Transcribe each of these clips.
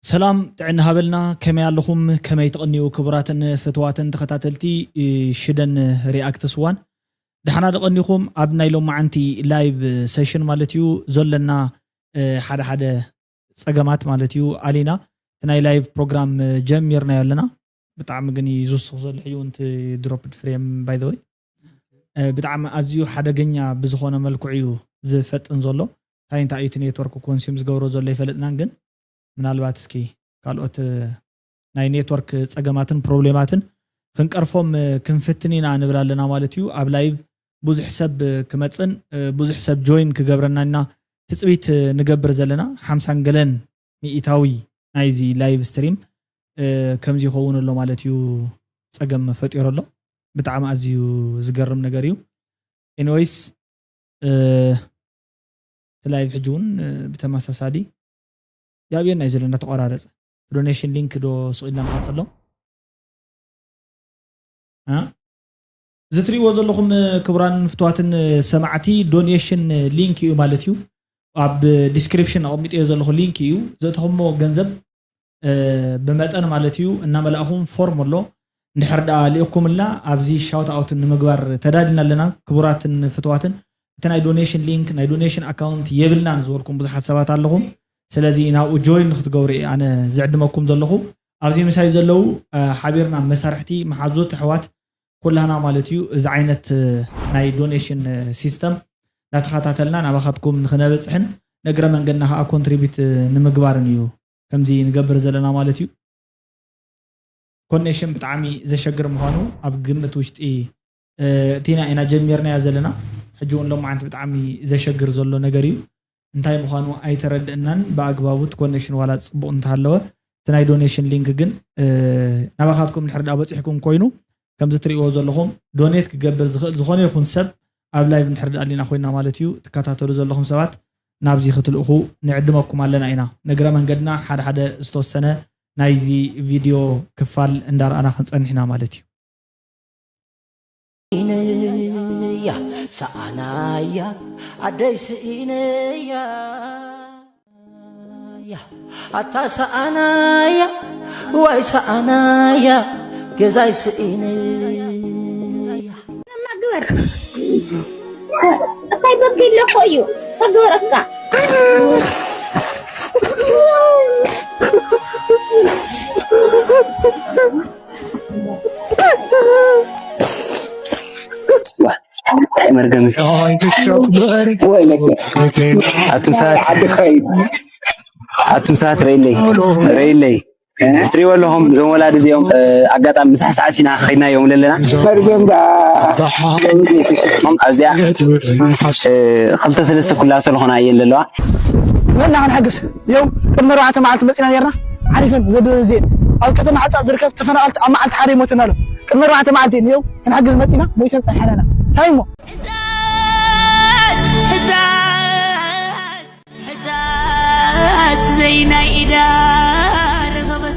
ሰላም ጥዕና ሃበልና። ከመይ ኣለኹም? ከመይ ትቕንዩ? ክቡራትን ፍትዋትን ተኸታተልቲ፣ እ፣ ሽደን ሪኣክትስ ዋን፣ ደሓና ዶ ቀኒኹም? ኣብ ናይ ሎማዓንቲ ላይቭ ሴሽን ማለት እዩ፣ ዘለና፣ እ፣ ሓደ ሓደ ጸገማት ማለት እዩ፣ ኣሊና እቲ ናይ ላይቭ ፕሮግራም፣ እ፣ ጀሚርናዮ ኣለና። ብጣዕሚ ግን እዩ ዝውስኽ ዘሎ ሕጂ እውን እቲ ድሮፕድ ፍሬም፣ ባይ ዘ ወይ። እ፣ ብጣዕሚ ኣዝዩ ሓደገኛ ብዝኾነ መልክዑ እዩ ዝፈጥን ዘሎ። እንታይ እንታይ እዩ እቲ ኔትወርክ ኮንሱም ዝገብሮ ዘሎ ኣይፈለጥናን፣ ግን ምናልባት እስኪ ካልኦት፣ እ፣ ናይ ኔትወርክ ጸገማትን ፕሮብሌማትን ክንቀርፎም፣ እ፣ ክንፍትን ኢና ንብል ኣለና ማለት እዩ። ኣብ ላይቭ ብዙሕ ሰብ፣ እ፣ ክመጽን፣ እ፣ ብዙሕ ሰብ ጆይን ክገብረና ኢና ትጽቢት፣ እ፣ ንገብር ዘለና። ሓምሳን ገለን ሚእታዊ ናይዚ ላይቭ ስትሪም፣ እ፣ ከምዚ ይኸውን ኣሎ ማለት እዩ። ጸገም ፈጢሩ ኣሎ። ብጣዕሚ ኣዝዩ ዝገርም ነገር እዩ። ኤኒዌይስ፣ እ፣ እቲ ላይቭ ሕጂ እውን፣ እ፣ ብተመሳሳሊ ይኣብየና እዩ ዘሎ እናተቆራረጸ። ዶኔሽን ሊንክ ዶ ስቕ ኢልና ንቐጽሎ? እ? እዚ ትሪእዎ ዘለኹም፣ እ፣ ክቡራን ፍትዋትን፣ እ፣ ሰማዕቲ፣ ዶኔሽን፣ እ፣ ሊንክ እዩ ማለት እዩ። ኣብ ዲስክሪፕሽን ኣቐሚጠዮ ዘለኹ ሊንክ እዩ። ዘእተኹሞ ገንዘብ፣ እ፣ ብመጠን ማለት እዩ እናመላእኹም ፎርም ኣሎ። እንድሕር ደኣ ልኢኹምልና ኣብዚ ሻውት ኣውት ንምግባር ተዳሊና ኣለና። ክቡራትን ፍትዋትን፣ እቲ ናይ ዶኔሽን ሊንክ፣ ናይ ዶኔሽን ኣካውንት የብልናን ዝበልኩም ብዙሓት ሰባት ኣለኹም። ስለዚ ናብኡ ጆይን ንክትገብሩ እየ ኣነ ዝዕድመኩም ዘለኹ። ኣብዚ ምሳይ ዘለዉ፣ እ፣ ሓቢርና መሳርሕቲ፣ መሓዙት፣ ኣሕዋት፣ ኩላህና ማለት እዩ እዚ ዓይነት፣ እ፣ ናይ ዶኔሽን፣ እ፣ ሲስተም እናተኸታተልና ናባኻትኩም ንክነበፅሕን ንእግረ መንገድና ከዓ ኮንትሪቢዩት፣ እ፣ ንምግባርን እዩ ከምዚ ንገብር ዘለና ማለት እዩ። ኮኔክሽን ብጣዕሚ ዘሸግር ምዃኑ ኣብ ግምት ውሽጢ፣ እ፣ እቲና ኢና ጀሚርናዮ ዘለና። ሕጂ እውን ሎማዓንቲ ብጣዕሚ ዘሸግር ዘሎ ነገር እዩ። እንታይ ምዃኑ ኣይተረድእናን። ብኣግባቡ እቲ ኮኔክሽን ዋላ ጽቡቕ እንተሃለወ፣ እቲ ናይ ዶኔሽን ሊንክ ግን፣ እ፣ ናባኻትኩም እንድሕር ደኣ በጺሕኩም ኮይኑ፣ ከምዚ ትርእይዎ ዘለኹም ዶኔት ክገብር ዝኽእል ዝኾነ ይኹን ሰብ ኣብ ላይቭ እንድሕር ደኣ ኣሊና ኮይና ማለት እዩ፣ ትከታተሉ ዘለኹም ሰባት ናብዚ ክትልእኹ ንዕድመኩም ኣለና ኢና። ንእግረ መንገድና ሓደ ሓደ ዝተወሰነ ናይዚ ቪድዮ ክፋል እንዳረኣና ክንጸንሕ ኢና ማለት እዩ። ስኢነያ ሰኣናያ ኣደይ ስኢነያ ኣታ ሰኣናያ ዋይ ሰኣናያ ገዛይ ስኢነያ ግበር እንታይ በኪ ኣለኮ እዩ ተግበረካ መርገም ኣቱም ሰባት ኣቱም ሰባት ረይለይ ረይለይ እስትሪዎ ኣለኹም እዞም ወላዲ እዚኦም ኣጋጣሚ ምሳሕ ሰዓት ኢና ከይድናዮም ዘለና መርገም ኣዚኣ ክልተ ሰለስተ ኩላሶ ዝኾና እየን ዘለዋ መና ክንሕግዝ እዮም ቅድሚ ኣርባዕተ መዓልቲ መፂና ነርና ዓሪፈን ዘደዘን ኣብ ከተማ ዓፃ ዝርከብ ተፈናቐልቲ ኣብ መዓልቲ ሓደ ይሞተና ኣሎ ቅድሚ ኣርባዕተ መዓልቲ እዮም ክንሕግዝ መፂና ሞይተን ፀኒሐናና እንታይ እሞ ሕታት ዘይናይ ኢዳ ረኸበት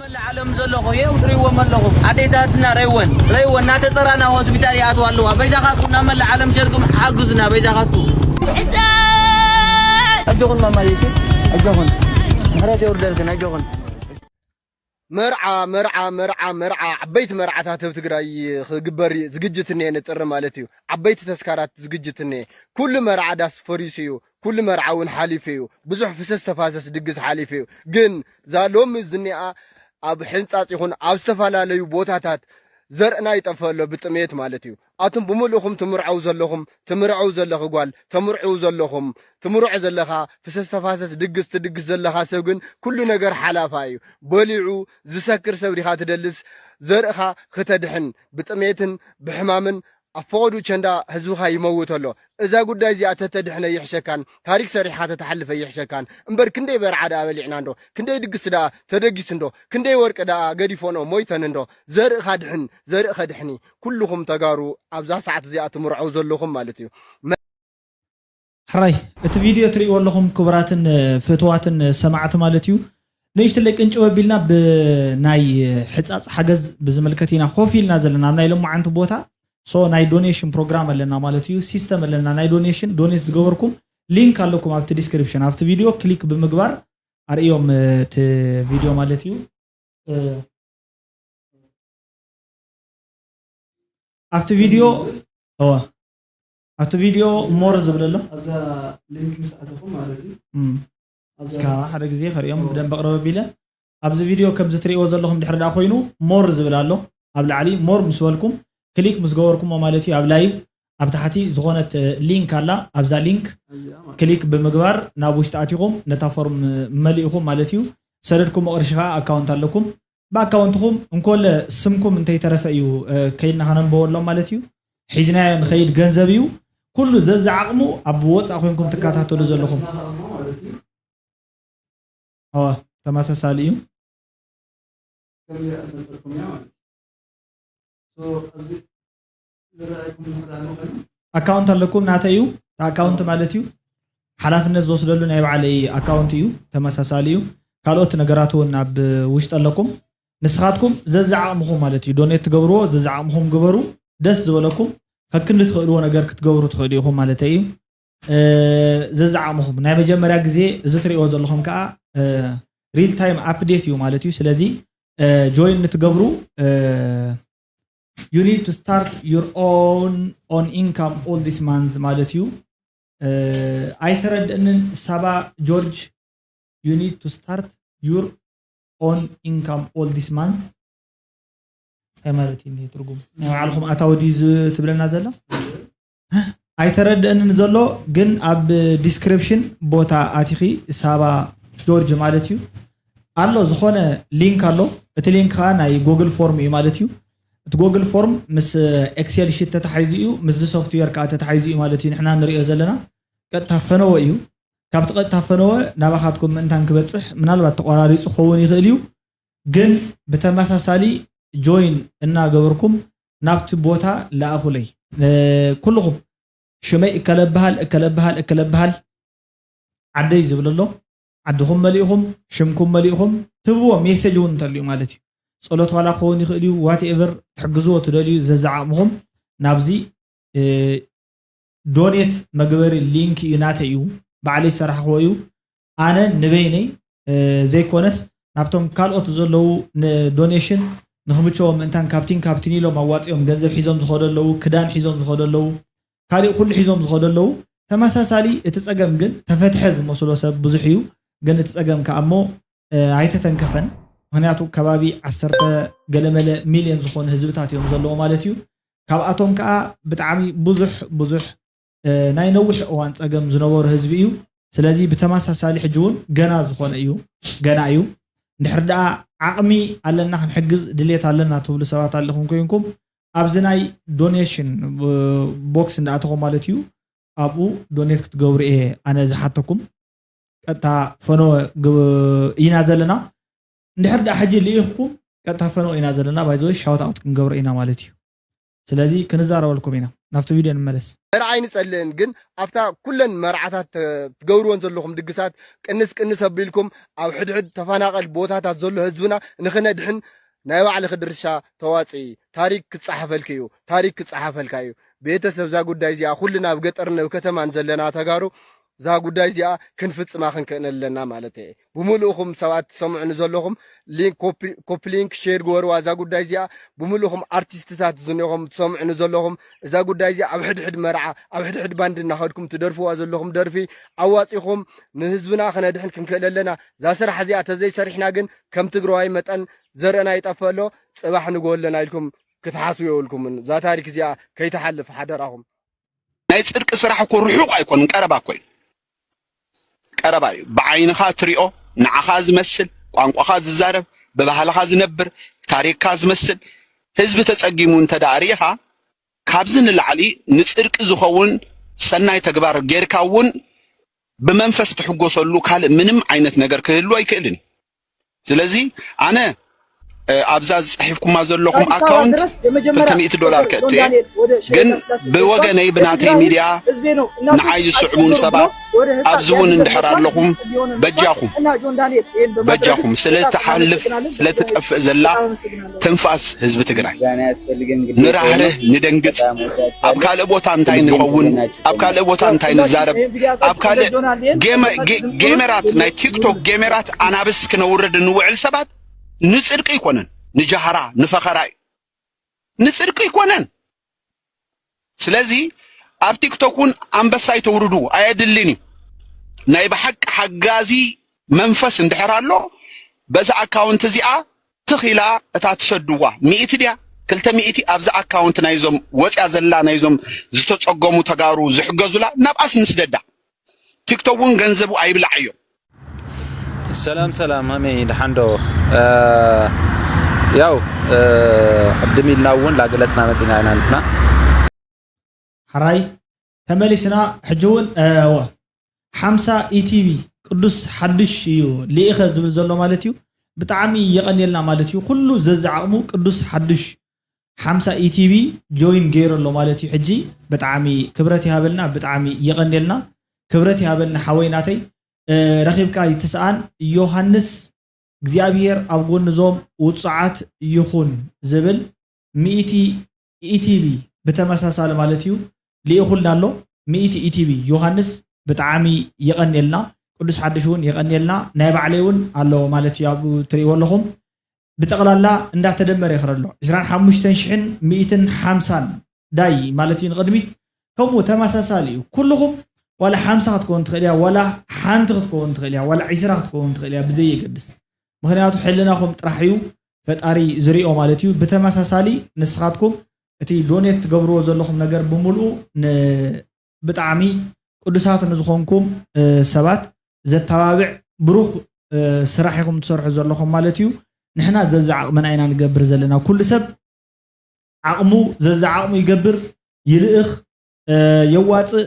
መላእ ዓለም ዘለኹ የው ትርእይዎም ኣለኹም ኣዴታትና ረይወን ረይወን እናተጠራና ሆስፒታል ይኣትዋ ኣለዋ በይዛኻትኩም ናብ መላእ ዓለም ሸርኩም ሓግዙና በይዛኻትኩም ኣጆኹን ማማየሽ ኣጆኹን ምሕረት የውርደልክን ኣጆኹን መርዓ መርዓ መርዓ መርዓ ዓበይቲ መርዓታት ኣብ ትግራይ ክግበር ዝግጅት እኒሀ ንጥሪ ማለት እዩ ዓበይቲ ተስካራት ዝግጅት እኒሀ ኩሉ መርዓ ዳስ ፈሪሱ እዩ ኩሉ መርዓ እውን ሓሊፉ እዩ ብዙሕ ፍሰስ ተፋሰስ ድግስ ሓሊፉ እዩ ግን ዛ ሎሚ ዝኒኣ ኣብ ሕንፃፅ ይኹን ኣብ ዝተፈላለዩ ቦታታት ዘርእና ይጠፍእ ኣሎ ብጥሜት ማለት እዩ ኣቱም ብምልእኹም ትምርዐው ዘለኹም ትምርዐው ዘለኺ ጓል ተምርዕው ዘለኹም ትምሩዕ ዘለኻ ፍሰስ ተፋሰስ ድግስ ትድግስ ዘለኻ ሰብ ግን ኩሉ ነገር ሓላፋ እዩ በሊዑ ዝሰክር ሰብ ዲኻ ትደልስ ዘርእኻ ክተድሕን ብጥሜትን ብሕማምን ኣብ ፈቐዱ ቸንዳ ህዝብኻ ይመውት ኣሎ እዛ ጉዳይ እዚኣ ተተድሕነ ይሕሸካን ታሪክ ሰሪሕኻ ተተሓልፈ ይሕሸካን እምበር ክንደይ በርዓ ደኣ በሊዕና እንዶ ክንደይ ድግስ ደኣ ተደጊሱ እንዶ ክንደይ ወርቂ ደኣ ገዲፎንኦ ሞይተን እንዶ ዘርእኻ ድሕን ዘርኢ ከድሕኒ ኩልኹም ተጋሩ ኣብዛ ሰዓት እዚኣ ትምርዐው ዘለኹም ማለት እዩ። ሕራይ እቲ ቪድዮ ትርእይዎ ኣለኹም ክቡራትን ፍትዋትን ሰማዕቲ ማለት እዩ ንእሽትለይ ቅንጭብ ኣቢልና ብናይ ሕፃፅ ሓገዝ ብዝምልከት ኢና ኮፍ ኢልና ዘለና ኣብ ናይ ሎማዓንቲ ቦታ ሶ ናይ ዶኔሽን ፕሮግራም ኣለና ማለት እዩ ሲስተም ኣለና ናይ ዶኔሽን ዶኔት ዝገበርኩም ሊንክ ኣለኩም ኣብቲ ዲስክሪፕሽን ኣብቲ ቪድዮ ክሊክ ብምግባር ኣርእዮም እቲ ቪድዮ ማለት እዩ። ኣብቲ ቪድዮ ኣብቲ ቪድዮ ሞር ዝብል ኣሎ። ኣብዛ ሊንክ ምስ ኣተኹም ማለት እዩ። እስካ ሓደ ግዜ ከሪኦም ብደንብ ቅረብ ኣቢለ ኣብዚ ቪድዮ ከምዚ ትሪእዎ ዘለኹም ድሕሪ ደኣ ኮይኑ ሞር ዝብል ኣሎ። ኣብ ላዕሊ ሞር ምስ በልኩም ክሊክ ምስ ገበርኩሞ ማለት እዩ ኣብ ላይቭ ኣብ ታሕቲ ዝኾነት ሊንክ ኣላ። ኣብዛ ሊንክ ክሊክ ብምግባር ናብ ውሽጢ ኣቲኹም ነታ ፎርም መሊእኹም ማለት እዩ። ሰደድኩሞ ቅርሺ ከዓ ኣካውንት ኣለኩም። ብኣካውንትኹም እንኮለ ስምኩም እንተይተረፈ እዩ ከይድና ከነንበወሎም ማለት እዩ። ሒዝናዮ ንኸይድ ገንዘብ እዩ። ኩሉ ዘዝዓቕሙ ኣብ ወፃእ ኮይንኩም ትከታተሉ ዘለኹም ተመሳሳሊ እዩ። ኣካውንት ኣለኩም ናተይ እዩ። ኣካውንት ማለት እዩ ሓላፍነት ዝወስደሉ ናይ ባዕለይ ኣካውንት እዩ። ተመሳሳሊ እዩ። ካልኦት ነገራት እውን ኣብ ውሽጢ ኣለኩም። ንስኻትኩም ዘዝዓቕምኹም ማለት እዩ ዶኔት ትገብርዎ ዘዝዓቕምኹም ግበሩ። ደስ ዝበለኩም ከክንዲ ትኽእልዎ ነገር ክትገብሩ ትኽእሉ ኢኹም ማለት እዩ። ዘዝዓቕምኹም ናይ መጀመርያ ግዜ እዚ ትሪእዎ ዘለኹም ከዓ ሪል ታይም ኣፕዴት እዩ ማለት እዩ። ስለዚ ጆይን ንትገብሩ you need to start your own own income all this month ማለት እዩ። ኣይተረድእንን ሳባ ጆርጅ you need to start your own income all this month እንታይ ማለት እዩ ትርጉም ናይ ባዕልኹም ኣታዊ ድዩ ትብለና ዘላ? ኣይተረድእንን ዘሎ ግን ኣብ ዲስክሪፕሽን ቦታ ኣቲኺ ሳባ ጆርጅ ማለት እዩ ኣሎ ዝኾነ ሊንክ ኣሎ። እቲ ሊንክ ከዓ ናይ ጎግል ፎርም እዩ ማለት እዩ። እቲ ጎግል ፎርም ምስ ኤክሴል ሽት ተታሒዙ እዩ ምስዚ ሶፍትዌር ከዓ ተታሒዙ እዩ ማለት እዩ። ንሕና ንሪኦ ዘለና ቀጥታ ፈነወ እዩ። ካብቲ ቀጥታ ፈነወ ናባኻትኩም ምእንታን ክበፅሕ ምናልባት ተቆራሪፁ ክኸውን ይኽእል እዩ። ግን ብተመሳሳሊ ጆይን እናገበርኩም ናብቲ ቦታ ለኣኹለይ ኩልኹም ሽመይ እከለብሃል እከለብሃል እከለብሃል ዓደይ ዝብል ኣሎ። ዓድኹም መሊእኹም ሽምኩም መሊእኹም ትህብዎ ሜሴጅ እውን እንተልዩ ማለት እዩ። ፀሎት ዋላ ክኸውን ይኽእል እዩ። ዋትኤቨር ትሕግዝዎ ትደልዩ ዘዝዓቕምኹም ናብዚ ዶኔት መግበሪ ሊንክ እዩ ናተይ እዩ ባዕለይ ዝሰራሕክዎ እዩ። ኣነ ንበይነይ ዘይኮነስ ናብቶም ካልኦት ዘለዉ ንዶኔሽን ንክምቸዎም ምእንታን ካብቲን ካብቲን ኢሎም ኣዋፂኦም ገንዘብ ሒዞም ዝኸዱ ኣለዉ፣ ክዳን ሒዞም ዝኸዱ ኣለዉ፣ ካሊእ ኩሉ ሒዞም ዝኸዱ ኣለዉ። ተመሳሳሊ እቲ ፀገም ግን ተፈትሐ ዝመስሎ ሰብ ብዙሕ እዩ። ግን እቲ ፀገም ከዓ እሞ ኣይተተንከፈን። ምክንያቱ ከባቢ ዓሰርተ ገለመለ ሚልዮን ዝኾኑ ህዝብታት እዮም ዘለዎ ማለት እዩ። ካብኣቶም ከዓ ብጣዕሚ ብዙሕ ብዙሕ ናይ ነዊሕ እዋን ፀገም ዝነበሩ ህዝቢ እዩ። ስለዚ ብተመሳሳሊ ሕጂ እውን ገና ዝኾነ እዩ ገና እዩ። እንድሕር ደኣ ዓቕሚ ኣለና ክንሕግዝ ድሌት ኣለና ትብሉ ሰባት ኣለኹም ኮይንኩም ኣብዚ ናይ ዶኔሽን ቦክስ እንዳኣተኹም ማለት እዩ ኣብኡ ዶኔት ክትገብሩ እየ ኣነ ዝሓተኩም። ቀጥታ ፈኖ ኢና ዘለና። እንድሕር ደኣ ሕጂ ልኢኽኩም ቀጥታ ፈኖ ኢና ዘለና። ባይዘወይ ሻውት ኣውት ክንገብሮ ኢና ማለት እዩ። ስለዚ ክንዛረበልኩም ኢና። ናብቲ ቪድዮ ንመለስ። መርዓ ኣይንጸልእን፣ ግን ኣብታ ኩለን መርዓታት ትገብርወን ዘለኹም ድግሳት ቅንስ ቅንስ ኣቢልኩም ኣብ ሕድሕድ ተፈናቐል ቦታታት ዘሎ ህዝብና ንኽነድሕን ናይ ባዕልኺ ድርሻ ተዋጽኢ። ታሪክ ክጸሓፈልኪ እዩ። ታሪክ ክጸሓፈልካ እዩ። ቤተሰብ እዛ ጉዳይ እዚኣ ኩልና ኣብ ገጠርን ኣብ ከተማን ዘለና ተጋሩ እዛ ጉዳይ እዚኣ ክንፍጽማ ክንክእን ኣለና ማለት እየ። ብምልእኹም ሰባት ትሰምዑኒ ዘለኹም ሊንክ ኮፕ ሊንክ ሼር ግበርዋ። እዛ ጉዳይ እዚኣ ብምልእኹም ኣርቲስትታት ዝኒኹም ትሰምዑኒ ዘለኹም እዛ ጉዳይ እዚኣ ኣብ ሕድሕድ መርዓ ኣብ ሕድሕድ ባንድ እናኸድኩም ትደርፍዋ ዘለኹም ደርፊ ኣዋጺኹም ንህዝብና ክነድሕን ክንክእል ኣለና። እዛ ስራሕ እዚኣ ተዘይሰሪሕና ግን ከም ትግራዋይ መጠን ዘርእና ይጠፍእ ኣሎ። ጽባሕ ንግሆ ኣለና ኢልኩም ክትሓስቡ የብልኩምን። እዛ ታሪክ እዚኣ ከይትሓልፍ ሓደራኹም። ናይ ጽድቂ ስራሕ እኮ ርሑቕ ኣይኮንን፣ ቀረባ እኮ እዩ። ቀረባ እዩ። ብዓይንኻ ትሪኦ፣ ንዓኻ ዝመስል፣ ቋንቋኻ ዝዛረብ፣ ብባህልኻ ዝነብር፣ ታሪክካ ዝመስል ህዝቢ ተጸጊሙ እንተ ደኣ ርኢኻ፣ ካብዚ ንላዕሊ ንጽድቂ ዝኸውን ሰናይ ተግባር ጌርካ እውን ብመንፈስ ትሕጎሰሉ ካልእ ምንም ዓይነት ነገር ክህሉ ኣይክእልን እዩ። ስለዚ ኣነ እ፣ ኣብዛ ዝጽሒፍኩማ ዘለኹም ኣካውንት ክልተ ሚእቲ ዶላር ከእቱ እየ። ግን ብወገነይ ብናተይ ሚድያ ንዓይ ዝስዕቡኒ ሰባት ኣብዚ እውን እንድሕር ኣለኹም በጃኹም በጃኹም ስለትሓልፍ ስለትጠፍእ ዘላ ትንፋስ ህዝቢ ትግራይ ንራህርህ ንደንግጽ። ኣብ ካልእ ቦታ እንታይ ንኸውን፣ ኣብ ካልእ ቦታ እንታይ ንዛረብ፣ ኣብ ካልእ ጌመ- ጌ- ጌመራት ናይ ቲክቶክ ጌመራት ኣናብስ ክነውርድ እንውዕል ሰባት ንጽድቂ ኣይኮነን፣ ንጃህራ ንፈኸራ እዩ። ንጽድቂ ኣይኮነን። ስለዚ ኣብ ቲክቶክ እውን ኣንበሳ ኣይተውርዱ፣ ኣየድልን እዩ። ናይ ብሓቂ ሓጋዚ መንፈስ እንድሕር ኣሎ በዛ ኣካውንት እዚኣ ትኽ ኢላ እታ ትሰድዋ ሚእቲ ድያ ክልተ ሚእቲ ኣብዛ ኣካውንት ናይዞም ወፅያ ዘላ ናይዞም ዝተፀገሙ ተጋሩ ዝሕገዙላ ናብኣስ ንስደዳ። ቲክቶክ እውን ገንዘቡ ኣይብላዓዮ። ሰላም ሰላም፣ ኣሜ ደሓን ዶ? እ፣ ያው እ፣ ቅድም ኢልና እውን ላገለጽና መጺና ኢና ንሕና። ሕራይ ተመሊስና። ሕጂ እውን እ፣ ወ- ሓምሳ ኢቲቪ ቅዱስ ሓዱሽ እዩ ልኢኸ ዝብል ዘሎ ማለት እዩ። ብጣዕሚ የቐንየልና ማለት እዩ። ኩሉ ዘዝዓቕሙ ቅዱስ ሓዱሽ ሓምሳ ኢቲቪ ጆይን ገይሩ ኣሎ ማለት እዩ። ሕጂ ብጣዕሚ ክብረት ይሃበልና፣ ብጣዕሚ የቐንየልና፣ ክብረት ይሃበልና ሓወይ ናተይ። እ፣ ረኺብካ ይትስኣን ዮሃንስ እግዚኣብሄር ኣብ ጎኒ ዞም ውጹዓት ይኹን ዝብል ሚእቲ ኢቲቪ ብተመሳሳሊ ማለት እዩ ልኢኹልና ኣሎ። ሚእቲ ኢቲቪ ዮሃንስ ብጣዕሚ የቐንየልና፣ ቅዱስ ሓድሽ እውን የቐንየልና። ናይ ባዕለይ እውን ኣሎ ማለት እዩ ኣብኡ ትርእይዎ ኣለኹም። ብጠቕላላ እንዳተደመረ ይኽረ ኣሎ ዕስራን ሓሙሽተን ሽሕን ሚእትን ሓምሳን ዳይ ማለት እዩ ንቕድሚት። ከምኡ ተመሳሳሊ እዩ። ኩልኹም ዋላ ሓምሳ ክትከውን ትኽእል እያ፣ ዋላ ሓንቲ ክትከውን ትኽእል እያ፣ ዋላ ዒስራ ክትከውን ትኽእል እያ፣ ብዘየገድስ። ምኽንያቱ ሕልናኹም ጥራሕ እዩ ፈጣሪ ዝሪኦ ማለት እዩ። ብተመሳሳሊ ንስኻትኩም እቲ ዶኔት ትገብርዎ ዘለኹም ነገር ብምልኡ ን- ብጣዕሚ ቅዱሳት ንዝኾንኩም እ፣ ሰባት ዘተባብዕ ብሩኽ እ፣ ስራሕ ኢኹም ትሰርሑ ዘለኹም ማለት እዩ። ንሕና ዘዝዓቕምና ኢና ንገብር ዘለና። ኩሉ ሰብ ዓቕሙ ዘዝዓቕሙ ይገብር፣ ይልእኽ፣ እ፣ የዋፅእ፣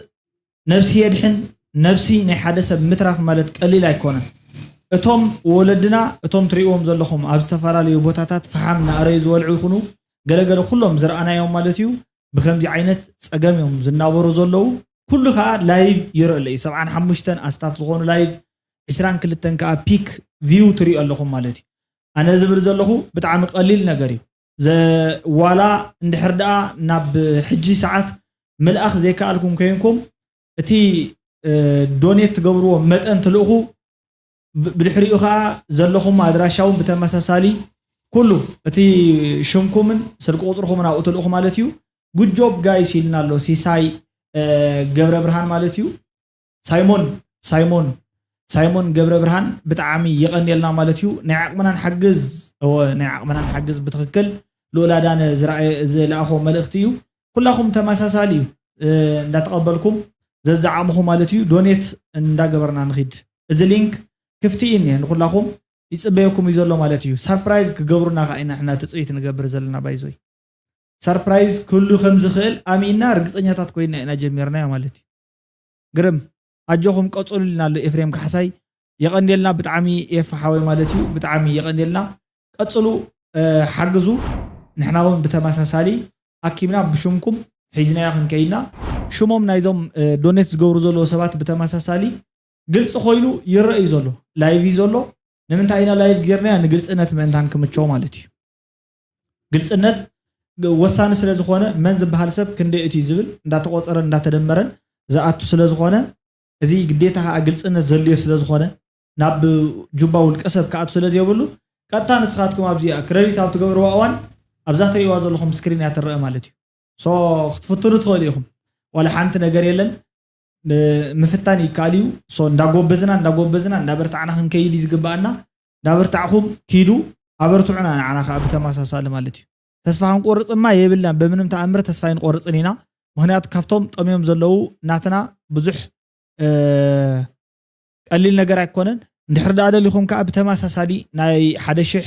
ነብሲ የድሕን። ነብሲ ናይ ሓደ ሰብ ምትራፍ ማለት ቀሊል ኣይኮነን። እቶም ወለድና እቶም ትርእይዎም ዘለኹም ኣብ ዝተፈላለዩ ቦታታት ፈሓም እናኣረዩ ዝበልዑ ይኹኑ ገለገለ ኩሎም ዝረኣናዮም ማለት እዩ ብከምዚ ዓይነት ፀገም እዮም ዝናበሩ ዘለዉ። ኩሉ ከዓ ላይቭ ይረአ ኣሎ እዩ። ሰብዓን ሓሙሽተን ኣስታት ዝኾኑ ላይቭ፣ ዕስራን ክልተን ከዓ ፒክ ቪው ትሪኡ ኣለኹም ማለት እዩ። ኣነ ዝብል ዘለኹ ብጣዕሚ ቀሊል ነገር እዩ። ዘ- ዋላ እንድሕር ደኣ ናብ ሕጂ ሰዓት ምልኣኽ ዘይከኣልኩም ኮይንኩም እቲ እ፣ ዶኔት ትገብርዎ መጠን ትልእኹ ብ- ብድሕሪኡ ከዓ ዘለኹም ኣድራሻ እውን ብተመሳሳሊ ኩሉ እቲ ሽምኩምን ስልኪ ቁፅርኹምን ኣብኡ ትልእኹ ማለት እዩ። ጉድ ጆብ ጋይስ ኢልና ኣሎ ሲሳይ እ፣ ገብረ ብርሃን ማለት እዩ። ሳይሞን ሳይሞን ሳይሞን ገብረ ብርሃን ብጣዕሚ የቐንየልና ማለት እዩ። ናይ ዓቕምና ንሓግዝ እወ ናይ ዓቕምና ንሓግዝ ብትኽክል ልኡል ኣዳነ ዝረኣየ- ዝለኣኾ መልእኽቲ እዩ። ኩላኹም ተመሳሳሊ እዩ እ፣ እንዳተቐበልኩም ዘዝዓቕምኹ ማለት እዩ ዶኔት እንዳገበርና ንኺድ። እዚ ሊንክ ክፍቲ እዩ እኒሀ ንኹላኹም ይፅበየኩም እዩ ዘሎ ማለት እዩ። ሳርፕራይዝ ክገብሩና ከዓ ኢና ንሕና ትፅቢት ንገብር ዘለና ባይዞይ ሳርፕራይዝ ክህሉ ከም ዝኽእል ኣሚንና ርግፀኛታት ኮይና ኢና ጀሚርናዮ ማለት እዩ። ግርም ኣጆኹም ቀፅሉ ኢልና ኣሎ ኤፍሬም ካሕሳይ የቐንየልና ብጣዕሚ ኤፍ ሓወይ ማለት እዩ። ብጣዕሚ የቐንየልና ቀፅሉ እ፣ ሓግዙ። ንሕና እውን ብተመሳሳሊ ኣኪብና ብሽምኩም ሒዝናዮ ክንከይድና ሽሞም ናይዞም እ፣ ዶኔት ዝገብሩ ዘለዉ ሰባት ብተመሳሳሊ ግልፂ ኮይኑ ይረአ እዩ ዘሎ ላይቭ እዩ ዘሎ። ንምንታይ ኢና ላይቭ ጌርናዮ ንግልፅነት ምእንታን ክምቸው ማለት እዩ። ግልፅነት ወሳኒ ስለ ዝኾነ መን ዝበሃል ሰብ ክንደይ እቲ ዝብል እንዳተቆፀረን እንዳተደመረን ዝኣቱ ስለ ዝኾነ እዚ ግዴታ ከዓ ግልፅነት ዘድልዮ ስለ ዝኾነ ናብ ጁባ ውልቀ ሰብ ክኣቱ ስለ ዘይብሉ ቀጥታ ንስኻትኩም ኣብዚኣ ክረዲት ኣብ ትገብርዋ እዋን ኣብዛ ትርእይዋ ዘለኹም ስክሪን እያ ትረአ ማለት እዩ። ሶ ክትፍትኑ ትኽእሉ ኢኹም። ዋላ ሓንቲ ነገር የለን። ም- ምፍታን ይከኣል እዩ። ሶ እንዳጎበዝና እንዳጎበዝና እንዳበርታዕና ክንከይድ እዩ ዝግበኣና። እንዳበርታዕኹም ኪዱ ኣበርትዑና ንዓና ከዓ ብተመሳሳሊ ማለት እዩ። ተስፋ ክንቆርፅማ የብልናን። በምንም ተኣምር ተስፋ ኣይንቆርፅን ኢና። ምክንያቱ ካብቶም ጠምዮም ዘለዉ ናትና ብዙሕ እ፣ ቀሊል ነገር ኣይኮነን። እንድሕር ደኣ ደሊኹም ከዓ ብተመሳሳሊ ናይ ሓደ ሽሕ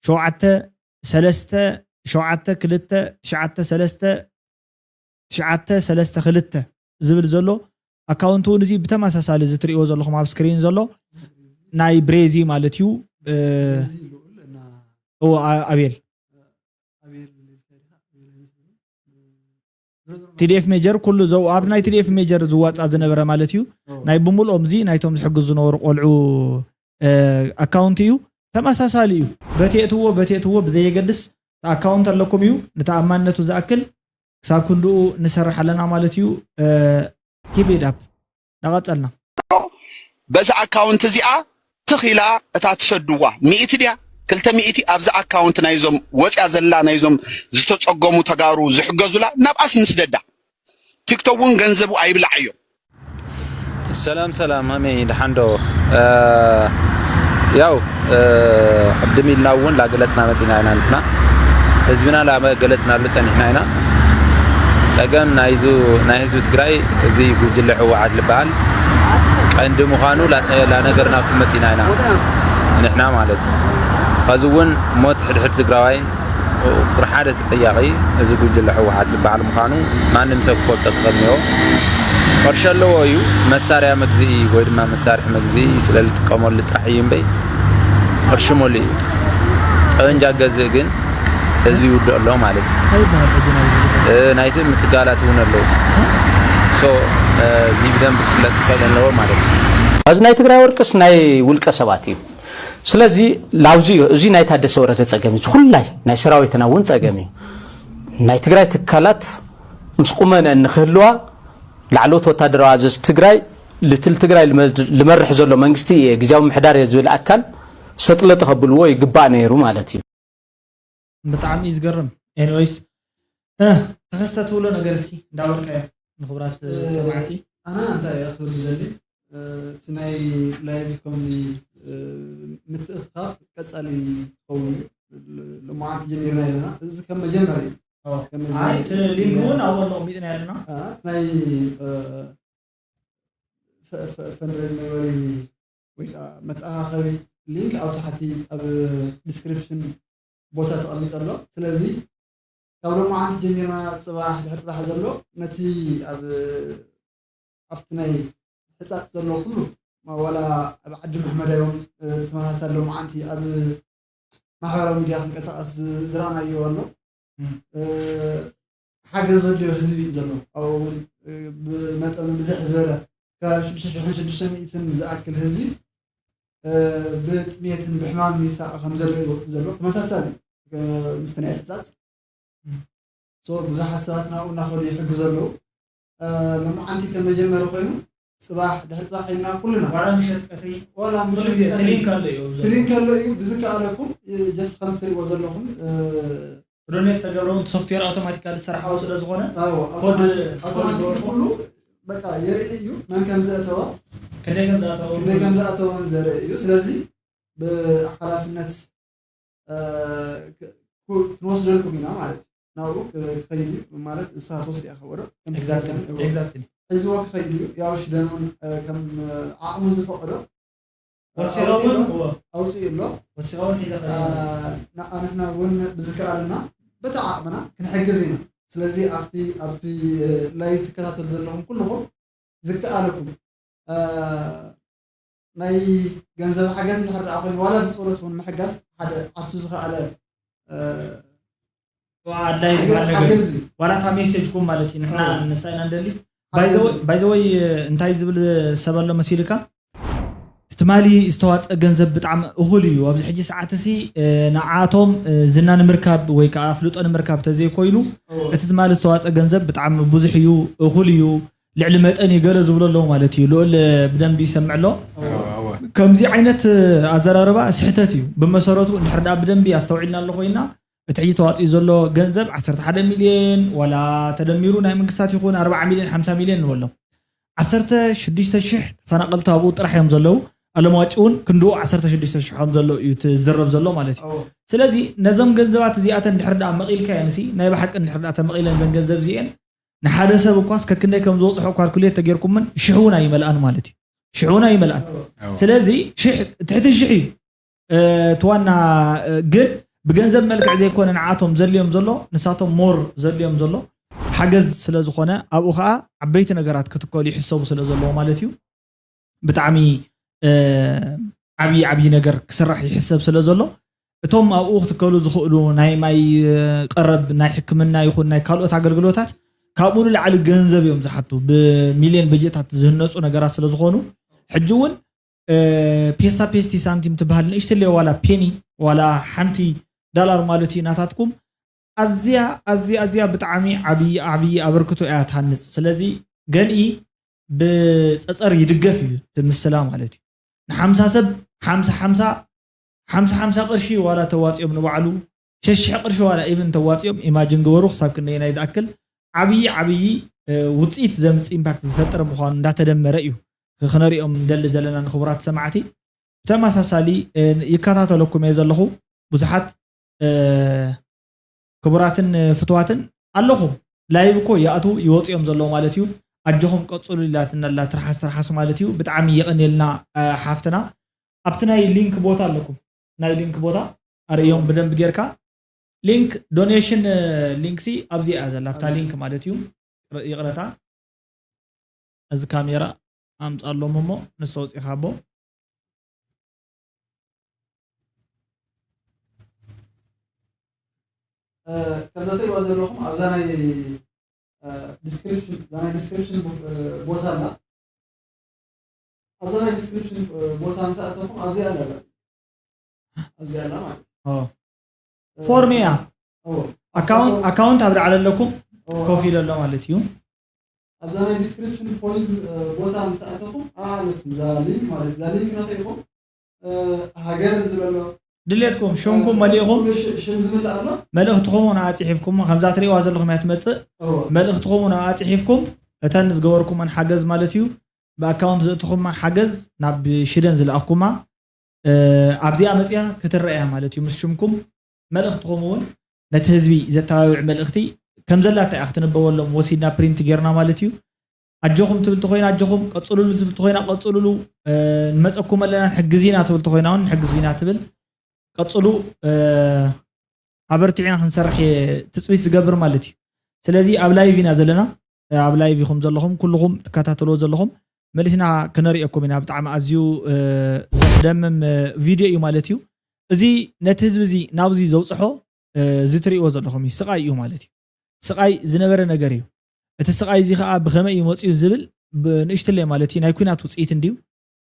ሸውዓተ ሰለስተ ሸውዓተ ክልተ ትሽዓተ ሰለስተ ትሽዓተ ሰለስተ ክልተ ዝብል ዘሎ ኣካውንት እውን እዚ ብተመሳሳሊ እዚ ትርእይዎ ዘለኹም ኣብ ስክሪን ዘሎ ናይ ብሬዚ ማለት እዩ። እ፣ እዎ፣ ኣ-፣ ኣቤል። ኣቤል ኢልካ ዲኻ? ኣቤል ኣይመስለንን። ዝሮ ዝሮ ቲ ዲ ኤፍ ሜጀር ኩሉ ዘው-፣ ኣብ ናይ ቲ ዲ ኤፍ ሜጀር ዝዋጻ ዝነበረ ማለት እዩ። እዎ። ናይ ብምልኦም እዚ ናይቶም ዝሕግዙ ዝነበሩ ቆልዑ፣ እ፣ ኣካውንት እዩ። ተመሳሳሊ እዩ። በቲ የእትዎ፣ በቲ የእትዎ ብዘየገድስ እቲ ኣካውንት ኣለኩም እዩ። ንተኣማንነቱ ዝኣክል ክሳብ ክንድኡ ንሰርሕ ኣለና ማለት እዩ። እ፣ keep it up። እናቐጸልና። በዛ ኣካውንት እዚኣ ትኺላ እታ ትሰድዋ ሚእቲ ድያ ክልተ ሚእቲ ኣብዛ ኣካውንት ናይዞም ወፅያ ዘላ ናይዞም ዝተፀገሙ ተጋሩ ዝሕገዙላ ናብኣስ ንስደዳ። ቲክቶክ እውን ገንዘቡ ኣይብልዓዮ። ሰላም ሰላም ማሜ፣ ደሓን ዶ? እ፣ ያው እ፣ ቅድም ኢልና እውን ላገለፅና መፂና ኢና ንሕና ህዝብና ላገለፅናሉ ፀኒሕና ኢና። ፀገም ናይዙ ናይ ህዝቢ ትግራይ እዚ ጉጅለ ህወሓት ዝበሃል ቀንዲ ምዃኑ ላፀ-፣ ላነገርናኩም መፂና ኢና ንሕና ማለት እዩ። ኸዚ እውን ሞት ሕድሕድ ትግራዋይ ቁፅሪ ሓደ ተጠያቒ እዚ ጉጅለ ህወሓት ዝበሃል ምዃኑ ማንም ሰብ ክፈልጦ ክኽእል እኒኦ። ቅርሺ ኣለዎ እዩ፣ መሳርያ መግዝኢ ወይ ድማ መሳርሒ መግዝኢ ስለ ዝጥቀመሉ ጥራሕ እዩ እምበይ ቅርሺ መሉ እዩ። ጠበንጃ ገዝእ ግን ህዝቢ ይውድኦ ኣሎ ማለት እዩ። እንታይ ይበሃል ሕጂ ናይዚ ጉዳይ? እ፣ ናይቲ ምትጋላት እውን ኣለዉ። ሶ፣ እ፣ እዚ ብደንብ ክፍለጥ ክኽእል ኣለዎ ማለት እዩ። እዚ ናይ ትግራይ ወርቅስ ናይ ውልቀ ሰባት እዩ። ስለዚ ላውዚ እዩ፣ እዚ ናይ ታደሰ ወረደ ጸገም እዩ። እዚ ኩላይ ናይ ሰራዊትና እውን ጸገም እዩ። ናይ ትግራይ ትካላት ምስ ቁመነአን ንክህልዋ ላዕለዎት ወታደራዊ ኣዘዝ ትግራይ ልትል ትግራይ ልመዝ-፣ ልመርሕ ዘሎ መንግስቲ እየ፣ ግዝያዊ ምሕዳር እየ ዝብል ኣካል ሰጥለጠ ከብልዎ ይግባእ ነይሩ ማለት እዩ። ብጣዕሚ እዩ ዝገርም። ኤኒዌይስ፣ እ፣ ተኸስተ ትብሎ ነገር እስኪ እንዳበልካዮ ንኽቡራት፣ እ፣ ሰማዕቲ። ኣነ እንታይ እየ ክብል ዝደሊ፣ እ፣ እቲ ናይ ላይቭ ከምዚ፣ እ፣ ምትእኽኻብ ቀጻሊ ክኸውን እዩ። ል-፣ ሎማዓንቲ ጀሚርና ኣለና። እዚ ከም መጀመርያ እዩ። ኦ። ከም መጀመርያ ኣይ፣ እቲ ሊንክ እውን እዩ። ኣብኡ ኣሎ፣ ኣቕሚጥና ኣለና። እ፣ እቲ ናይ፣ እ፣ ፈ-፣ ፈ-፣ ፈንድሬዝ መግበሪ ወይ ከዓ መተኣኻኸቢ ሊንክ ኣብ ታሕቲ ኣብ ዲስክሪፕሽን ቦታ ተቐሚጡ ኣሎ። ስለዚ ካብ ሎማዓንቲ ጀሚርና ጽባሕ ድሕሪ ጽባሕ ዘሎ ነቲ ኣብ፣ ኣብቲ ናይ ሕጻጽ ዘሎ ኩሉ ማ-፣ ዋላ ኣብ ዓዲ መሕመዳዮም፣ እ፣ ብተመሳሳሊ ሎማዓንቲ ኣብ ማሕበራዊ ሚድያ ክንቀሳቐስ ዝ-፣ ዝረኣናዮ ኣሎ። እም። እ፣ ሓገዝ ዘድልዮ ህዝቢ እዩ ዘሎ። ኣብኡ እውን፣ እ፣ ብመጠኑ ብዝሕ ዝበለ ከባቢ ሽዱሽተ ሽሕን ሽዱሽተ ሚእትን ዝኣክል ህዝቢ፣ እ፣ ብጥሜትን ብሕማምን ይሳቐ ከም ዘሎ እዩ ወፅእ ዘሎ። ተመሳሳሊ፣ እ፣ ምስቲ ናይ ሕፃፅ። እም። ሶ ብዙሓት ሰባት ናብኡ እናኸዱ ይሕግዙ ኣለዉ። እ፣ ሎማዓንቲ ከም መጀመሪ ኮይኑ፣ ጽባሕ፣ ድሕሪ ጽባሕ ኢልና ኩልና ዋላ ምሸት ቀትሪ፣ ዋላ ኩሉ ምሸት ግዜ ቀትሪ ትሊንክ ኣሎ እዩ። ትሊንክ ኣሎ እዩ። ብዝከኣለኩም፣ እ፣ ጀስት ከም ትሪእዎ ዘለኹም፣ እ፣ ዶኔት ተገብረ እውን ሶፍትዌር ኣውቶማቲካሊ ዝሰርሓዎ ስለ ዝኾነ፣ ኣዎ፣ ኮድ፣ ኣውቶማቲክ፣ ኮድ ኣውቶማቲክ ዝወርዶ። ኩሉ በቃ የርኢ እዩ። መን ከም ዘእተወ፣ ክንደይ ከም ዝኣተወ፣ ክንደይ ከም ዝኣተወን ዘርኢ እዩ። ስለዚ ብሓላፍነት፣ እ፣ ክ-፣ ክ-፣ ክንወስደልኩም ኢና ማለት እዩ። ናብኡ ክ-፣ ክኸይድ እዩ ማለት ንስኻ ትወስድ ኢኻ ወረ፣ ከም ኤግዛክትሊ፣ ትሰከም፣ እዎ። ኤግዛክትሊ። ሒዝዎ ክኸይድ እዩ። ያው ሽደን እውን፣ እ፣ ከም፣ እ፣ ዓቕሙ ዝፈቕዶ ወሲኻ እውን፣ ኣውፂኡ ኣሎ። እዎ። ኣውፂኡ ኣሎ። ወሲኻ እውን ሒዘ እ፣ ኸይድ። ንዓ-፣ ንሕና እውን ብዝከኣለና በቲ ዓቕምና ክንሕግዝ ኢና። ስለዚ ኣብቲ፣ ኣብቲ፣ እ፣ ላይቭ ትከታተሉ ዘለኹም ኩልኹም ዝከኣለኩም፣ እ፣ ናይ ገንዘብ ሓገዝ እንድሕር ደኣ ኮይኑ፣ ዋላ ብጸሎት እውን ምሕጋዝ ሓደ ዓርሱ ዝኸኣለ፣ እ፣ ኣድላይ ሓገዝ፣ ዝበሃል ነገር እዩ። ሓገዝ እዩ። ዋላ እታ ሜሴጅኩም ማለት እዩ፣ ንሕና ኣዎ። ንሳ ኢና ንደሊ። ሓገዝ ባይዘወይ፣ እዩ። ባይዘወይ፣ እንታይ ዝብል ሰብ ኣሎ መሲልካ? ትማሊ ዝተዋፀ ገንዘብ ብጣዕሚ እኹል እዩ። ኣብዚ ሕጂ ሰዓት እዚ፣ እ፣ ንዓቶም፣ እ፣ ዝና ንምርካብ ወይ ከዓ ኣፍልጦ ንምርካብ ተዘይኮይኑ፣ ኣዎ። እቲ ትማሊ ዝተዋፀ ገንዘብ ብጣዕሚ ብዙሕ እዩ፣ እኹል እዩ፣ ልዕሊ መጠን እዩ ገለ ዝብሎ ኣለዉ ማለት እዩ። ልኡል፣ እ፣ ብደንቢ ይሰምዕ ኣሎ። ኣዎ። ከምዚ ዓይነት፣ እ፣ ኣዘራርባ ስሕተት እዩ። ብመሰረቱ እንድሕር ደኣ ብደንቢ ኣስተውዒልና ኣሎ ኮይና፣ እቲ ሕጂ ተዋፂኡ ዘሎ ገንዘብ ዓሰርተ ሓደ ሚልዮን ዋላ ተደሚሩ ናይ መንግስታት ይኹን ኣርብዓ ሚልዮን ሓምሳ ሚልዮን ንበሎ። ዓሰርተ ሽዱሽተ ሽሕ ተፈናቐልቲ ኣብኡ ጥራሕ እዮም ዘለዉ። ኣለምዋጭ እውን ክንድኡ ዓሰርተ ሽዱሽተ ሽሕ ከም ዘሎ እዩ እቲ ዝዝረብ ዘሎ ማለት እዩ። ኣዎ። ስለዚ ነዞም ገንዘባት እዚኣተን እንድሕር ደኣ መቒልካየንሲ፣ ናይ ብሓቂ እንድሕር ደኣ ተመቒለን ዘን ገንዘብ እዚኤን፣ ንሓደ ሰብ እኳስ ከክንደይ ከም ዝበፅሖ ኳልኩሌት ተጌርኩምን ሽሕ እውን ኣይመልኣን ማለት እዩ። ሽሕ እውን ኣይመልኣን። ኣዎ። ስለዚ ሽሕ፣ ትሕቲ ሽሕ እዩ። እ፣ እቲ ዋና፣ እ፣ ግን ብገንዘብ መልክዕ ዘይኮነ ንዓቶም ዘድልዮም ዘሎ፣ ንሳቶም ሞር ዘድልዮም ዘሎ ሓገዝ ስለ ዝኾነ፣ ኣብኡ ኸዓ ዓበይቲ ነገራት ክትከሉ ይሕሰቡ ስለ ዘለዎ ማለት እዩ። ብጣዕሚ፣ እ፣ ዓብዪ ዓብዪ ነገር ክስራሕ ይሕሰብ ስለ ዘሎ፣ እቶም ኣብኡ ክትከሉ ዝኽእሉ ናይ ማይ፣ እ፣ ቀረብ፣ ናይ ሕክምና ይኹን ናይ ካልኦት ኣገልግሎታት ካብኡ ንላዕሊ ገንዘብ እዮም ዝሓቱ። ብሚልዮን በጀታት ዝህነፁ ነገራት ስለ ዝኾኑ፣ ሕጂ እውን፣ እ፣ ፔሳ ፔስቲ ሳንቲም ትበሃል ንእሽትለይ ዋላ ፔኒ ዋላ ሓንቲ ዳላር ማለት እዩ ናታትኩም ኣዝያ፣ ኣዝያ፣ ኣዝያ ብጣዕሚ ዓብዪ፣ ዓብዪ ኣበርክቶ እያ ትሃንፅ። ስለዚ ገንኢ ብፀፀር ይድገፍ እዩ እቲ ምስላ ማለት እዩ። ንሓምሳ ሰብ ሓምሳ ሓምሳ፣ ሓምሳ ሓምሳ ቅርሺ ዋላ ተዋፂኦም ንባዕሉ፣ ሸሽሕ ቅርሺ ዋላ ኢቭን ተዋፂኦም፣ ኢማጅን ግበሩ ክሳብ ክንደየናይ ዝኣክል ዓብዪ፣ ዓብዪ፣ እ፣ ውፅኢት ዘምፅእ ኢምፓክት ዝፈጥር ምዃኑ እንዳተደመረ እዩ ክነሪኦም ንደሊ ዘለና ንክቡራት ሰማዕቲ። ብተመሳሳሊ፣ እ፣ ይከታተለኩም እየ ዘለኹ። ብዙሓት፣ እ፣ ክቡራትን ፍትዋትን ኣለኹም። ላይቭ እኮ ይኣትዉ ይወፁ እዮም ዘለዉ ማለት እዩ። ኣጆኹም ቀፅሉ ኢላትና ኣላ ትርሓስ ትርሓስ ማለት እዩ። ብጣዕሚ የቐንየልና፣ እ፣ ሓፍትና። ኣብቲ ናይ ሊንክ ቦታ ኣለኩም። ናይ ሊንክ ቦታ ኣርእዮም ብደንብ ጌርካ። ሊንክ ዶኔሽን፣ እ፣ ሊንክ ሲ ኣብዚ እያ ዘላ። ኣብታ ሊንክ ማለት እዩ። ይቕረ-፣ ይቕረታ። እዚ ካሜራ ኣምጻሎም እሞ ንሶ ኣውጺኻ ኣቦ። እ፣ ከምዛ ትሪእዋ ዘለኹም ኣብዛ ናይ፣ እ፣ ዲስክሪፕሽን፣ እዛ ናይ ዲስክሪፕሽን ቦ-፣ እ፣ ቦታ ኣላ። ኣብዛ ናይ ዲስክሪፕሽን፣ እ፣ ቦታ ምስ ኣተኹም ኣብዚኣ ኣላ፣ ኣብዚኣ ኣላ ማለት እዩ። ኦ። እ፣ ፎርም እያ። ኦ። ኣካውንት፣ ኣካውንት ኣብ ላዕሊ ኣለኩም ኦ። ኮፍ ኢለ ኣሎ ማለት እዩ። ኣብዛ ናይ ዲስክሪፕሽን ፖይንት፣ እ፣ ቦታ ምስ ኣተኹም ኣብኣ ኣለኩም እዛ ሊንክ ማለት እዩ። እዛ ሊንክ ነኺእኹም፣ እ፣ ሃገር ዝብል ኣሎ። ድሌትኩም ሽምኩም እ፣ መሊእኹም ኩሉ ሽ-፣ ሽም ዝምልእ ኣሎ። መልእኽትኹም እውን ኣጽሒፍኩም ከምዛ ትሪእዋ ዘለኹም እያ ትመጽእ። ኦ። መልእኽትኹም እውን ኣጽሒፍኩም እተን ዝገበርኩመን ሓገዝ ማለት እዩ። ብኣካውንት ዘእትኹማ ሓገዝ ናብ ሽደን ዝለኣኽኩማ፣ እ፣ ኣብዚኣ መጽያ ክትረኣያ ማለት እዩ። ምስ ሽምኩም መልእኽትኹም እውን ነቲ ህዝቢ ዘተባብዕ መልእኽቲ ከም ዘላታ እያ ክትንበበሎም ወሲድና ፕሪንት ጌርና ማለት እዩ። ኣጆኹም ትብል ተኾይና ኣጆኹም፣ ቀጽሉሉ ትብል ተኾይና ቀጽሉሉ፣ እ፣ ንመጸኩም ኣለና ንሕግዝ ኢና ትብል ተኾይና እውን ንሕግዝ ኢና ትብል። ቀጽሉ፣ እ፣ ኣበርቲዕና ክንሰርሕ እየ ትጽቢት ዝገብር ማለት እዩ። ስለዚ ኣብ ላይቭ ኢና ዘለና፣ እ፣ ኣብ ላይቭ ኢኹም ዘለኹም፣ ኩልኹም ትከታተልዎ ዘለኹም መሊስና ክነርእየኩም ኢና። ብጣዕሚ ኣዝዩ፣ እ፣ ዘስደምም፣ እ፣ ቪድዮ እዩ ማለት እዩ። እዚ ነቲ ህዝቢ እዚ ናብዚ ዘውጽሖ፣ እ፣ እዚ ትርእይዎ ዘለኹም እዩ፣ ስቓይ እዩ ማለት እዩ። ስቓይ ዝነበረ ነገር እዩ። እቲ ስቓይ እዚ ኸኣ ብኸመይ እዩ መጺኡ ዝብል ብንእሽትለይ ማለት እዩ ናይ ኲናት ውጽኢት እንድዩ።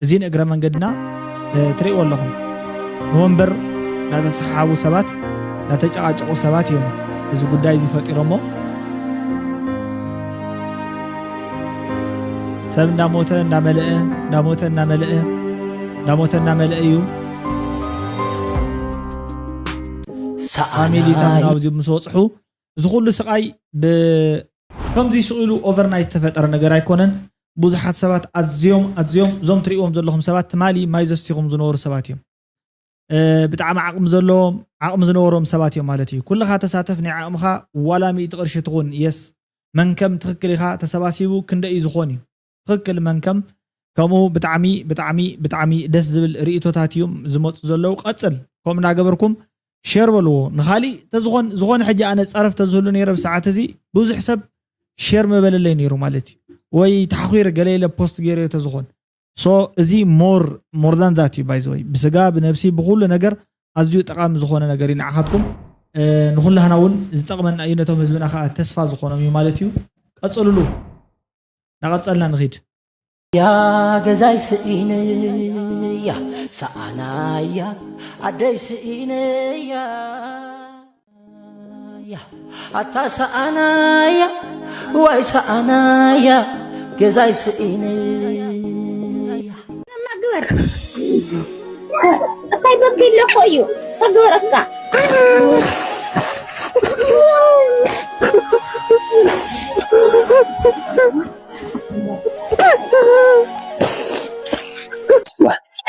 እዚ ንእግረ መንገድና፣ እ፣ ትርእይዎ ኣለኹም። ንወንበር እናተሰሓሓቡ ሰባት፣ እናተጨቃጨቁ ሰባት እዮም እዚ ጉዳይ እዚ ፈጢሮሞ። ሰብ እንዳሞተ እንዳመለአ፣ እንዳሞተ እንዳመለአ፣ እንዳሞተ እንዳመለአ እዩ። ፋሚሊታት ናብዚ ምስ በጽሑ፣ እዚ ኩሉ ስቓይ ብ-፣ ከምዚ ስቕ ኢሉ ኦቨርናይት ዝተፈጠረ ነገር ኣይኮነን። ብዙሓት ሰባት ኣዝዮም፣ ኣዝዮም እዞም ትርእይዎም ዘለኹም ሰባት ትማሊ ማይ ዘስቲኹም ዝነበሩ ሰባት እዮም። እ፣ ብጣዕሚ ዓቕሚ ዘለዎም፣ ዓቕሚ ዝነበሮም ሰባት እዮም ማለት እዩ። ኩልኻ ተሳተፍ፣ ናይ ዓቕምኻ ዋላ ሚእቲ ቅርሺ ትኹን፣ የስ፣ መንከም ትኽክል ኢኻ፣ ተሰባሲቡ ክንደይ እዩ ዝኾን እዩ። ትኽክል መንከም፣ ከምኡ ብጣዕሚ፣ ብጣዕሚ፣ ብጣዕሚ ደስ ዝብል ርእይቶታት እዮም ዝመጹ ዘለዉ። ቀጽል፣ ከምኡ እናገበርኩም ሼር በልዎ። ንኻሊእ ተዝኾን፣ ዝኾነ ሕጂ ኣነ ጸረፍ ተዝህሉ ነይረ ብሰዓት እዚ ብዙሕ ሰብ ሼር ምበለለይ ነይሩ ማለት እዩ። ወይ ተሓኺረ ገለ ኢለ ፖስት ገይረዮ ተዝኾን። ሶ እዚ ሞር፣ ሞር ዛን ዛት እዩ ባይ ዘ ወይ። ብስጋ፣ ብነብሲ፣ ብኹሉ ነገር ኣዝዩ ጠቓሚ ዝኾነ ነገር እዩ ንዓኻትኩም። እ፣ ንኹላህና እውን ዝጠቕመና እዩ፣ ነቶም ህዝብና ከዓ ተስፋ ዝኾኖም እዩ ማለት እዩ። ቀጽሉሉ። እናቐጸልና ንኺድ። ያ ገዛይ ስኢነያ ሰኣናያ ኣደይ ስኢነያ ያ ኣታ ሰኣናያ ዋይ ሰኣናያ ገዛይ ስኢነያ ግበር። እንታይ በኪ ኣለኮ እዩ ተግበረካ።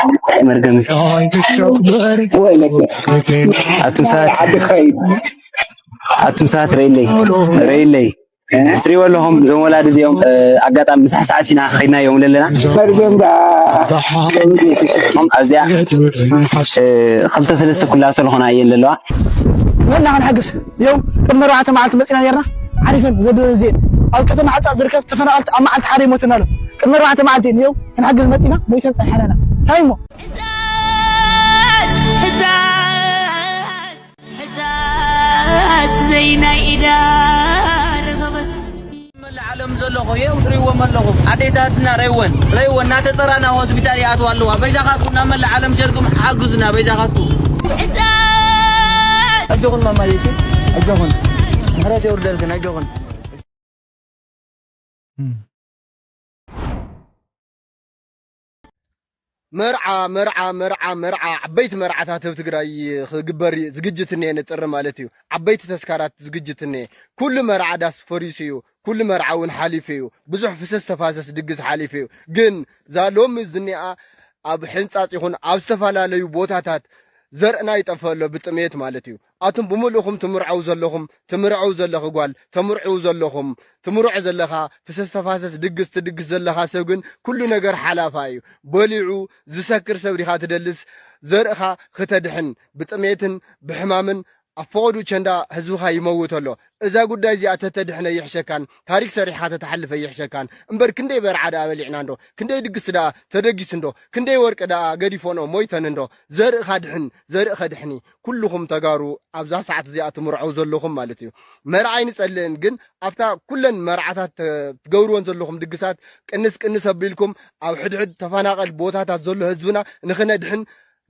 እንታይ መርገም እዩ? ወይ መርገም። ኣቱም ሰባት፣ ኣቱም ሰባት ረኢለይ፣ ረኢለይ። ምስ ትሪእዎ ኣለኹም፣ እዞም ወላዲ እዚኦም፣ እ፣ ኣጋጣሚ ምሳሕ ሰዓት ኢና ከይድናዮም ዘለና። መርገም ዳ። ኣብዚኣ፣ እ፣ ክልተ ሰለስተ ኩላሶ ዝኾና እየን ዘለዋ። መና ክንሕግዝ፣ ይኸው ቅድሚ ኣርባዕተ መዓልቲ መፂና ነርና። ዓሪፈን ዘደዘን ኣብ ከተማ ዓፃ ዝርከብ ተፈናቐልቲ ኣብ መዓልቲ ሓደ ይሞትና ኣሎ። ቅድሚ ኣርባዕተ መዓልቲ እዮም ክንሕግዝ መፂና፣ ሞይተን ፀኒሐን ኣለና። እንታይ እሞ? ኣለኹም ኣዴታትና ረይወን ረይወን እናተጠራና ሆስፒታል ይኣትዋ ኣለዋ። በይዛኻትኩም ናብ መላእ ዓለም ሸርኩም ሓግዙና በይዛኻትኩም። ኣጆኹን ማማየ እሺ፣ ኣጆኹን ምሕረት የውርደልክን ኣጆኹን። መርዓ መርዓ መርዓ መርዓ ዓበይቲ መርዓታት ኣብ ትግራይ ክግበር ዝግጅት እኒኤ ንጥሪ ማለት እዩ። ዓበይቲ ተስካራት ዝግጅት እኒኤ። ኩሉ መርዓ ዳስ ፈሪሱ እዩ። ኩሉ መርዓ እውን ሓሊፉ እዩ። ብዙሕ ፍሰስ ተፋሰስ ድግስ ሓሊፉ እዩ። ግን እዛ ሎሚ ዝኒኣ ኣብ ሕንፃፅ ይኹን ኣብ ዝተፈላለዩ ቦታታት ዘርእና ይጠፍእ ኣሎ ብጥሜት ማለት እዩ። ኣቱም ብምልእኹም ትምርዐው ዘለኹም ትምርዐው ዘለኺ ጓል ተምርዕው ዘለኹም ትምርዖ ዘለኻ ፍሰስ ተፋሰስ ድግስ ትድግስ ዘለኻ ሰብ ግን ኩሉ ነገር ሓላፋ እዩ። በሊዑ ዝሰክር ሰብ ዲኻ ትደልስ ዘርእኻ ክተድሕን ብጥሜትን ብሕማምን ኣብ ፈቐዱ ቸንዳ ህዝብኻ ይመውት ኣሎ። እዛ ጉዳይ እዚኣ ተተድሕነ ይሕሸካን ታሪክ ሰሪሕኻ ተተሓልፈ ይሕሸካን እምበር ክንደይ በርዓ ደኣ በሊዕና እንዶ ክንደይ ድግስ ደኣ ተደጊስ እንዶ ክንደይ ወርቂ ደኣ ገዲፎኖ ሞይተን እንዶ ዘርእኻ ድሕን ዘርኢ ከድሕኒ ኩልኹም ተጋሩ ኣብዛ ሰዓት እዚኣ ትምርዐው ዘለኹም ማለት እዩ። መርዓ ኣይንጸልእን ግን ኣብታ ኩለን መርዓታት ትገብርወን ዘለኹም ድግሳት ቅንስ ቅንስ ኣቢልኩም ኣብ ሕድሕድ ተፈናቐል ቦታታት ዘሎ ህዝብና ንኽነድሕን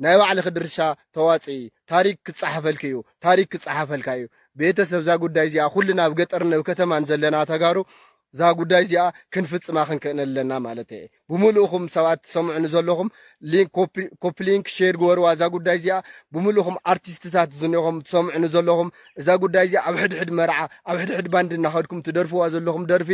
ናይ ባዕልኺ ድርሻ ተዋፅኢ። ታሪክ ክፀሓፈልኪ እዩ። ታሪክ ክፀሓፈልካ እዩ። ቤተሰብ እዛ ጉዳይ እዚኣ ኩልና ኣብ ገጠርን ኣብ ከተማን ዘለና ተጋሩ እዛ ጉዳይ እዚኣ ክንፍፅማ ክንክእን ኣለና ማለት እየ። ብምልእኹም ሰባት ትሰምዑኒ ዘለኹም ኮፕሊንክ ሼር ግበርዋ እዛ ጉዳይ እዚኣ። ብምልእኹም ኣርቲስትታት ዝኒኹም ትሰምዑኒ ዘለኹም እዛ ጉዳይ እዚኣ ኣብ ሕድሕድ መርዓ ኣብ ሕድሕድ ባንድ እናኸድኩም ትደርፍዋ ዘለኹም ደርፊ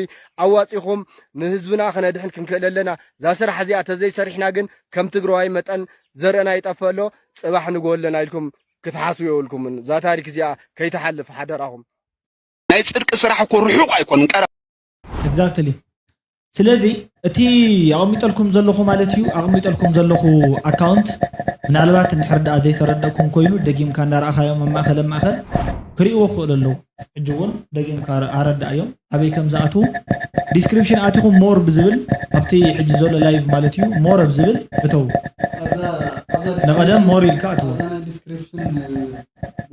ኣዋፂኹም ንህዝብና ክነድሕን ክንክእል ኣለና። እዛ ስራሕ እዚኣ ተዘይሰሪሕና ግን ከም ትግራዋይ መጠን ዘርእና ይጠፍእ ኣሎ። ፅባሕ ንጎ ኣለና ኢልኩም ክትሓስቡ የብልኩምን። እዛ ታሪክ እዚኣ ከይትሓልፍ ሓደራኹም። ናይ ፅድቂ ስራሕ እኮ ርሑቕ ኣይኮንን ቀረባ። Exactly። ስለዚ እቲ ኣቐሚጠልኩም ዘለኹ ማለት እዩ ኣቐሚጠልኩም ዘለኹ ኣካውንት ምናልባት እንድሕር ደኣ ዘይተረደእኩም ኮይኑ ደጊምካ እንዳረኣኻዮም ኣብ ማእኸል ኣብ ማእኸል ክርእይዎ ክኽእሉ ኣለዉ። ሕጂ እውን ደጊምካ ኣረዳእዮም ኣበይ ከም ዝኣትዉ። ዲስክሪፕሽን ኣቲኹም ሞር ብዝብል ኣብቲ ሕጂ ዘሎ ላይቭ ማለት እዩ ሞር ኣብ ዝብል እተው። ንቐደም ሞር ኢልካ ኣትዎ። ዲስክሪፕሽን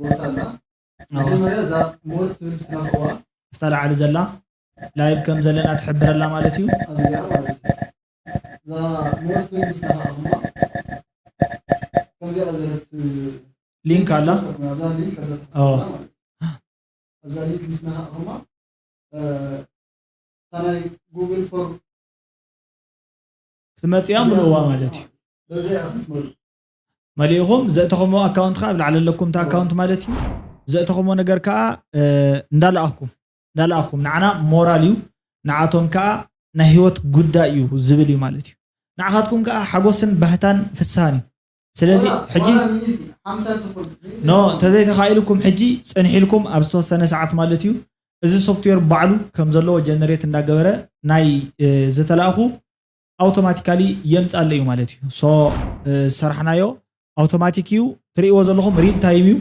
ቦታ ኣላ። መጀመርያ እዛ ሞር ትብል ክትነኽእዋ ኣብታ ላዕሊ ዘላ ላይቭ ከም ዘለና ትሕብረላ ማለት እዩ። ኣብዚኣ ማለት እዩ። እዛ ሞር ትብል ምስ ነኻእኹማ ከምዚኣ ዘለት ሊንክ ኣላ። ኣብዛ ሊንክ ኣብዛ ኦ። ትኸፍተላ ማለት እዩ። ኣብዛ ሊንክ ምስ ነኻእኹማ እ፣ እታ ናይ ጉግል ፎርም ክትመፅያ ምልእዋ ማለት እዩ። በዚኣ ኢኹም ትመልኡ። መሊእኹም ዘእተኸሞ ኣካውንት ከዓ ኣብ ላዕሊ ኣለኩም እቲ ኣካውንት ማለት እዩ። ዘእተኸሞ ነገር ከዓ እ፣ እንዳለኣኽኩም እንዳለኣኽኩም ንዓና ሞራል እዩ፣ ንዓቶም ከዓ ናይ ህይወት ጉዳይ እዩ ዝብል እዩ ማለት እዩ። ንዓኻትኩም ከዓ ሓጎስን ባህታን ፍስሃን እዩ። ስለዚ ሕጂ ኖ ተዘይተኻኢልኩም ሕጂ ፀንሒልኩም ኣብ ዝተወሰነ ሰዓት ማለት እዩ እዚ ሶፍትዌር ባዕሉ ከም ዘለዎ ጀነሬት እንዳገበረ ናይ ዝተላእኹ ኣውቶማቲካሊ የምፃለ እዩ ማለት እዩ። ሶ ዝሰራሕናዮ ኣውቶማቲክ እዩ፣ ትርእይዎ ዘለኹም ሪል ታይም እዩ።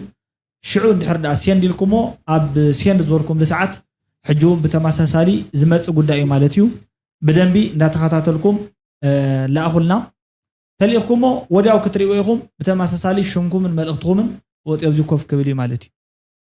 ሽዑ እንድሕር ደኣ ሴንድ ኢልኩሞ ኣብ ሴንድ ዝበልኩምሉ ሰዓት ሕጂ እውን ብተመሳሳሊ ዝመፅእ ጉዳይ እዩ ማለት እዩ። ብደንቢ እንዳተኸታተልኩም ለኣኹልና። ተሊእኩሞ ወዲያው ክትርእይዎ ኢኹም። ብተመሳሳሊ ሽምኩምን መልእኽትኹምን ወፂኦ ኣብዚ ኮፍ ክብል እዩ ማለት እዩ።